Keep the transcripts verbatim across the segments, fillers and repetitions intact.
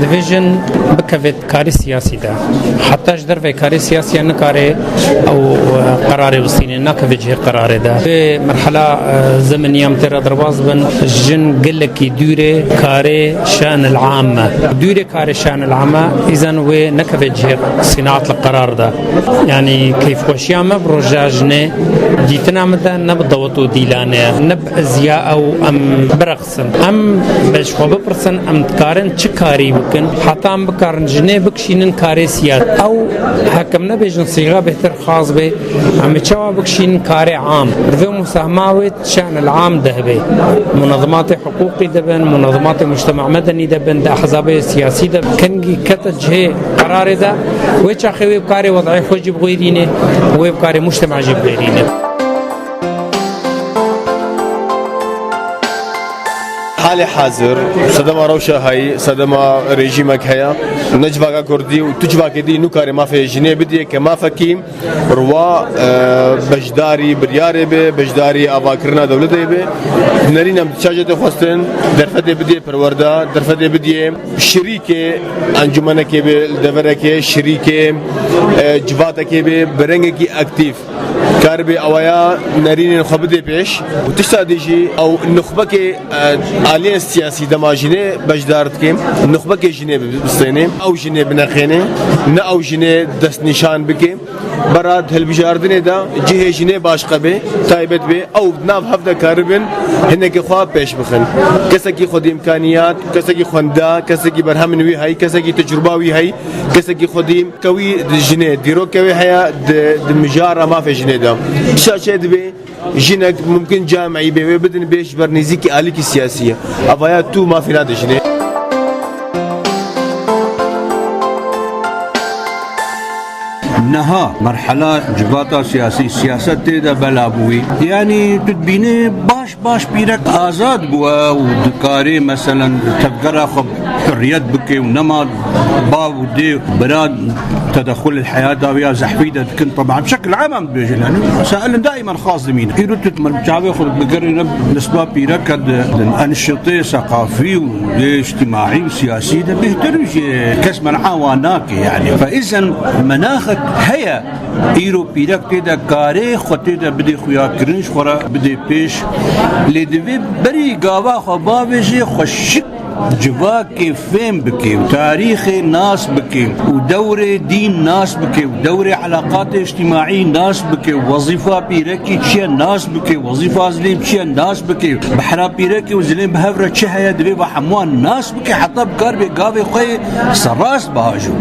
Divê jin bikeve karê siyasî de. Heta ji dervê karê siyasî ya nikare ew, e, qerarê bistîne, nakeve cihê qerarê de. Vê merhela, e, zeminiya em tê re derbas bin, jin gelekî dûrê karê şanil am e. Dûrê karê şanil am e, îzen wê nekeve cihê sînaat li qerar de. Yanî keyfxweşiya me bi roja jinê, dîtina min de ne bi dewet û dîlanê ye, ne bi eziya ew em bireqsin. Em ji xwe bipirsin, em dikarin çi karî bikin, heta em bikarin jinê bikişînin karê siyasî. Ew heke em nebêjin sîxa bêhtir xas bê, em ê çawa bikişînin karê am? Bi vê musahma wê şanil am de hebe. Munazimatê hiqûqî de bin, munazimatê mujtema medenî de bin, di ehzabê siyasî de bin. Kengî kete cihê qerarê de, wê çaxê wê bikarê wed'ê xwe jî bixwêrîne, wê bikarê mujtema jî bixwêrîne. Halê hazir, sedema rewşa heyî, sedema rejîmek heye. Ne civaka kurdî û tu civakê dî nûkarê mafê jinê bidiyê ke mafekî riwa, e, beşdarî biryarê be, beşdarî avakirina dewletê be. Nerîn em çaje tê xwestin, derfetê bidiyê perwerda, derfetê bidiyê şirîkê encûmenekê be, li deverekê şirîkê, e, civatekê be, bi rengekî aktîf. Karibe awaya nerînên xwe bidê pêş û tişta dî jî ew nuxbekê, e, aliyên siyasî dema jinê beşdar dike, nuxbekê jinê bistêne, ew jinê bineqêne, ne ew jinê destnîşan bike. Bera di hilbijartinê de cihê jinê baş qebê, taybet bê, ew di nav hev de karibin hinekê xwe pêş bixin. Kesekî xwedî îmkaniyat, kesekî xwenda, kesekî berhemên wî hey, kesekî tecruba wî hey, kesekî xwedî kewî di jinê dîrokê wê heye di, di mijara mafê jinê de. Dişa çê dibê jinek mumkin camî bê wê bidin bê ji ber nêzîkî alîkî siyasî ye. Avaya tu mafê nade jinê. Niha merhela civata siyasî, siyaset tê de bela bûyî. Yanî tu dibînî baş baş pîrek azad bû û dikarê meselen tevgera xwe hurriyet bike û nema bav û dê û bira tedexul li heyata wî ya zehfî de dikin. Teban bi şekil am em dibêjin, yanî mesailên daîman xas dimîne. Îro tu çavê xwe bigerîne nisba pîreke di, di enşitê seqafî û yê îctîmaî û siyasî de bêhtir jî kes men'a wan nake, yanî. Fe îzen menaxek heye. Îro pîrek tê de karê xwe tê de bidê xuyakirin, ji xwe re bidê pêş. Lê divê berî gava xwe bavêjê xweşik civakê fêm bike û tarîxê nas bike û dewrê dîn nas bike û dewrê eleqatê îctîmaî nas bike û wezîfa pîrekî çi ye nas bike, wezîfa zilên çi ye nas bike, behra pîrekê û zilên bi hev re çi heye divê ve hemûyan nas bike heta bikar bê gavê xwe yê serrast biajo.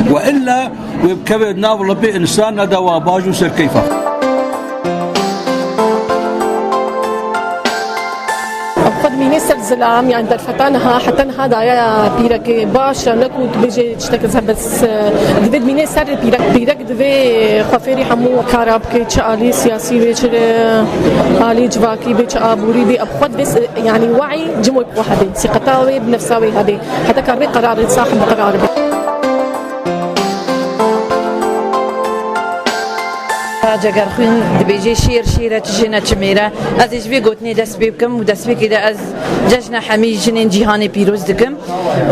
We illa wê bikeve nav lipê însan neda wa bajo ser keyfa xwe. Xwe dimîne ser zilam, yani derfeta niha, heta niha daye pîrekê baş e, ne ku dibêje tiştek ez he, bes, e, divê dimîne ser pîrek. Pîrek divê xwe fêrî hemû kara bike, çi alî siyasî bê, çi alî civakî bê, çi aborî bê, ev xwe divê, yani we'î cim wê bi xwe hebe, sîqeta wê bi nefsa wê hebe, heta kar bê qerarê, sahib qerar be. Cegerxwîn dibêje şêr şêr e, çi jin e, çi mêr e. Ez ê ji vê gotinê dest pê bikim û destpêkê de ez cejna hemî jinên cîhanê pîroz dikim.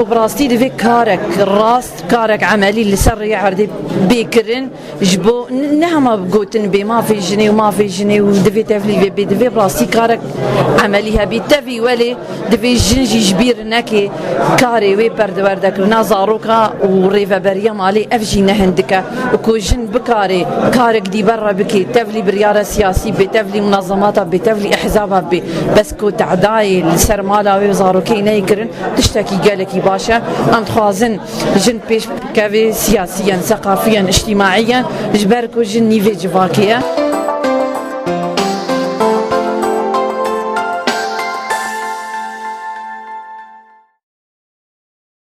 Û bi rastî divê karek rast, karek emelî li ser rêya erdê bê kirin. Ji bo n-, ne hema gotin bê mafê jinê û mafê jinê û divê tevlî vê bê, divê bi rastî karek emelî hebî. Tevî welê divê jin jî ji bîr neke karê wê perdewerdekirina zaroka û rêveberiya malê, ev jî ne hindik e. Ku jin bikare karek dîber re bike, tevlî biryara siyasî bê, tevlî munezemata bê, tevlî ehzaba bê, bes ku tedayê li ser mala wê û zarokê neyê kirin, tiştekî gelekî baş e. Em dixwazin jin pêş kevê siyasiyen, seqafiyen, îctîmaiyen, ji ber ku jin nîvê civakê ye.